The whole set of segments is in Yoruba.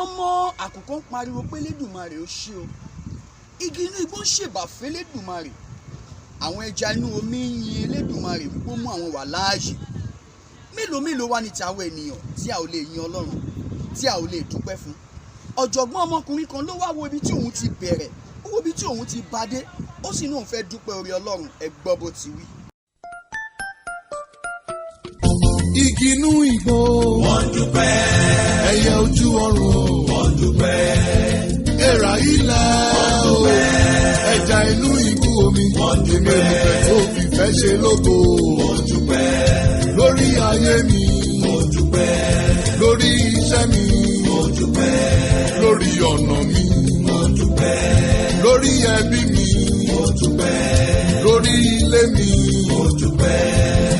Ojúmọ́mọ́, àkùkọ ń pariwo pé Lédùmarè ó ṣé o. Igi inú igbó ń ṣèbà f'Elédùmarè. Àwọn ẹja inú omi ń yin Elédùmarè wípé ó mú àwọn wà láàyè. Mélòó mélòó wá ní ti àwọn ènìyàn tí a ò lè yin Ọlọ́run, tí a ò lè dúpẹ́ fún? Ọ̀jọ̀gbọ́n ọmọkùnrin kan ló wá wo ibi tí òun ti bẹ̀rẹ̀, ó wo ibi tí òun ti bá dé, ó sì ní òun fẹ́ dúpẹ́ orí Ọlọ́run. Ẹ gbọ́ bó ti wí. Igi inú igbó. Wọ́n dúpẹ́. Ẹyẹ ojú ọ̀run. Wọ́n dúpẹ́. Èèrà ilẹ̀ o. Ẹja inú ibú omi. Wọ́n dúpẹ́. Èmi olùfẹ́ tó fi fẹ́ ṣe lógo. Wọ́n dúpẹ́. Lórí ayé mi. Wọ́n dúpẹ́. Lórí iṣẹ́ mi. Wọ́n dúpẹ́. Lórí ọ̀nà mi. Wọ́n dúpẹ́. Lórí ẹbí mi. Wọ́n dúpẹ́. Lórí ilé mi. Wọ́n dúpẹ́.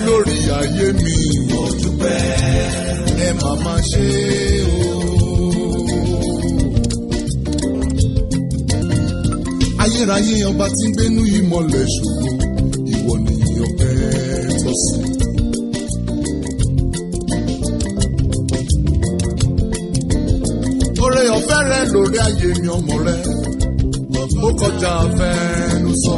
Lórí ayé mi. Wọ́n dúpẹ́. Ẹ má má ṣe o. Ayérayé, ọba tí ń gbénú ìmọ̀lẹ̀ ṣògo, ìwọ ni ọpẹ́ tọ́ sí. Oore ọ̀fẹ́ rẹ lórí ayé mi, ọmọ rẹ, ó kọjá fẹ́nu sọ.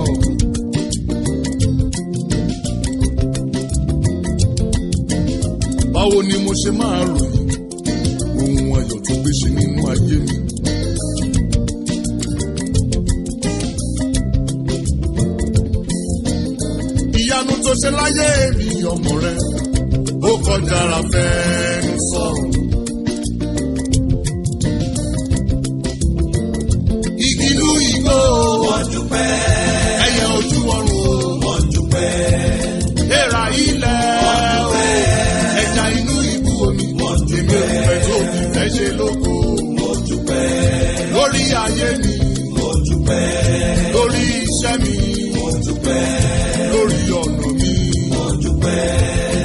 Báwo ni mo ṣe máa ròyìn ohun ayọ̀ tó gbé ṣe nínú ayé mi? Ìyanu tó ṣe láyé mi, ọmọ rẹ, ó kọjá ara fẹ́nu sọ. Igi inú igbó. Wọ́n dúpẹ́. Ẹyẹ ojú ọ̀run o. Wọ́n dúpẹ́. Èèrà ilẹ̀ o. Ẹja inú ibú omi. Wọ́n Èmi dúpẹ́. olùfẹ́ tó fi fẹ́ ṣe lógo. Wọ́n dúpẹ́. Lórí ayé mi. Wọ́n dúpẹ́. Lórí iṣẹ́ mi. Wọ́n dúpẹ́. Lórí ọ̀nà mi. Wọ́n dúpẹ́.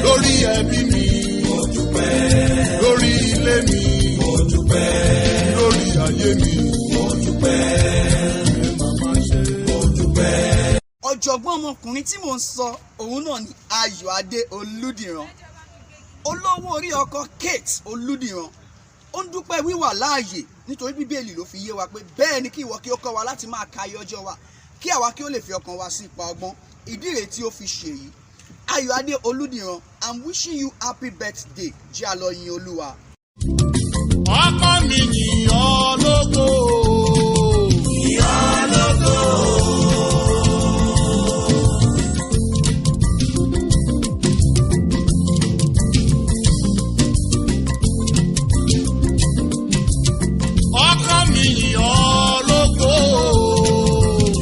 Lórí ẹbí mi. Wọ́n dúpẹ́. Lórí ilé mi. Wọ́n dúpẹ́. Lórí ayé mi. Wọ́n dúpẹ́. Ẹ má má ṣe. Wọ́n dúpẹ́. Ọ̀jọ̀gbọ́n ọmọkùnrin tí mò ń sọ òun náà ni Ayọ̀adé Olúdìran, olówó orí ọkọ Kate Olúdìran. Ó ń dúpẹ́ wíwà láàyè, nítorí Bíbélì ló fi yé wa pé bẹ́ẹ̀ ni kí ìwọ kí ó kọ́ wa láti máa ka iye ọjọ́ wa, kí àwa kí ó lè fi ọkàn wa sí ipa ọgbọ́n. Ìdí rèé tí ó fi ṣèyí. Ayọ̀adé Olúdìran, I'm wishing you happy birthday. Jẹ́ a lọ yin Olúwa. Ọkọ mi yìn ọ́ lógo. Yìn ọ́ lógo. Ọkọ mi yìn ọ́ lógo.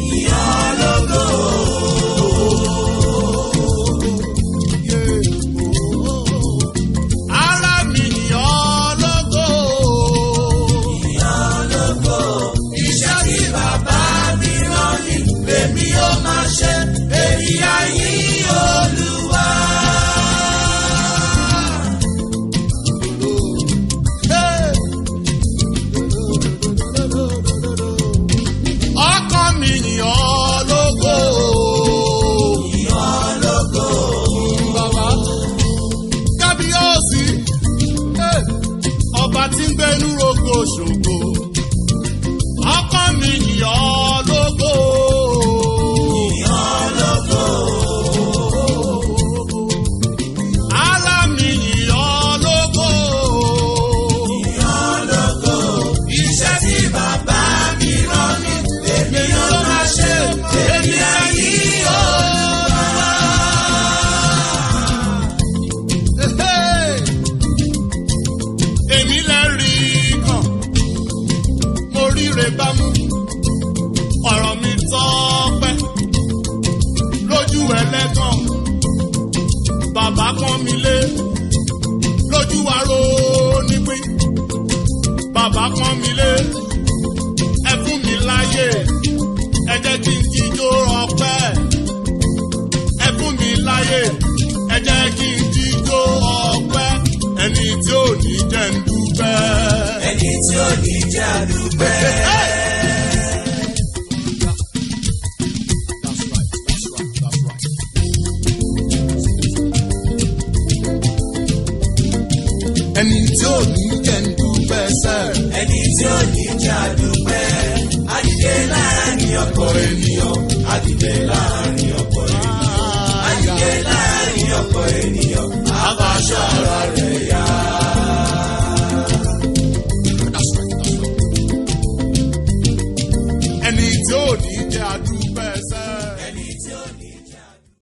Yìn ọ́ lógo. Ara mi yìn ọ́ lógo. Yìn ọ́ lógo. Iṣẹ́ tí bàbá mi rán mi, lèmi ó máa ṣe. Èmi á yìn Olúwa. Ọkọ mi yìn ọ́ lógo. Yìn ọ́ lógo. Bàbá kábíyèsí, eh, ọba tí ń gbénú rogo ṣògo. Ọkọ mi yìn ọ́ lógo. Yìn ọ́ lógo. Ara mi yìn ọ́ lógo. Yìn ọ́ lógo. Iṣẹ́ tí bàbá mi rán mi, lèmi ó máa ṣe. Èmi á yìn Olúwa. Èmi lẹ́rìí kan, mo ríre bámú, ọ̀rọ̀ mi tọ́pẹ́ lójú ẹlẹ́gàn, bàbá pọ́n mi lé lójú aró nípín, bàbá pọ́n mi lé, ẹ fún mi láyè, ẹ jẹ́ kí n jíjó ọpẹ́. Ẹ fún mi láyè, ẹ jẹ́ kí n jíjó ọpẹ́. Ẹni tí ò ní jẹ́ ń dúpẹ́. Ẹni tí ò ní jẹ́ àdúpẹ́. That's right, that's right, that's right. Ẹni tí ò ní jẹ́ ń dúpẹ́. lẹ́sẹ̀. Ẹni tí ó ní jà dúpẹ́, àdìdé láàrin ọ̀pọ̀ ènìyàn, àdìdé láàrin ọ̀pọ̀ ènìyàn, àdìdé láàrin ọ̀pọ̀ ènìyàn.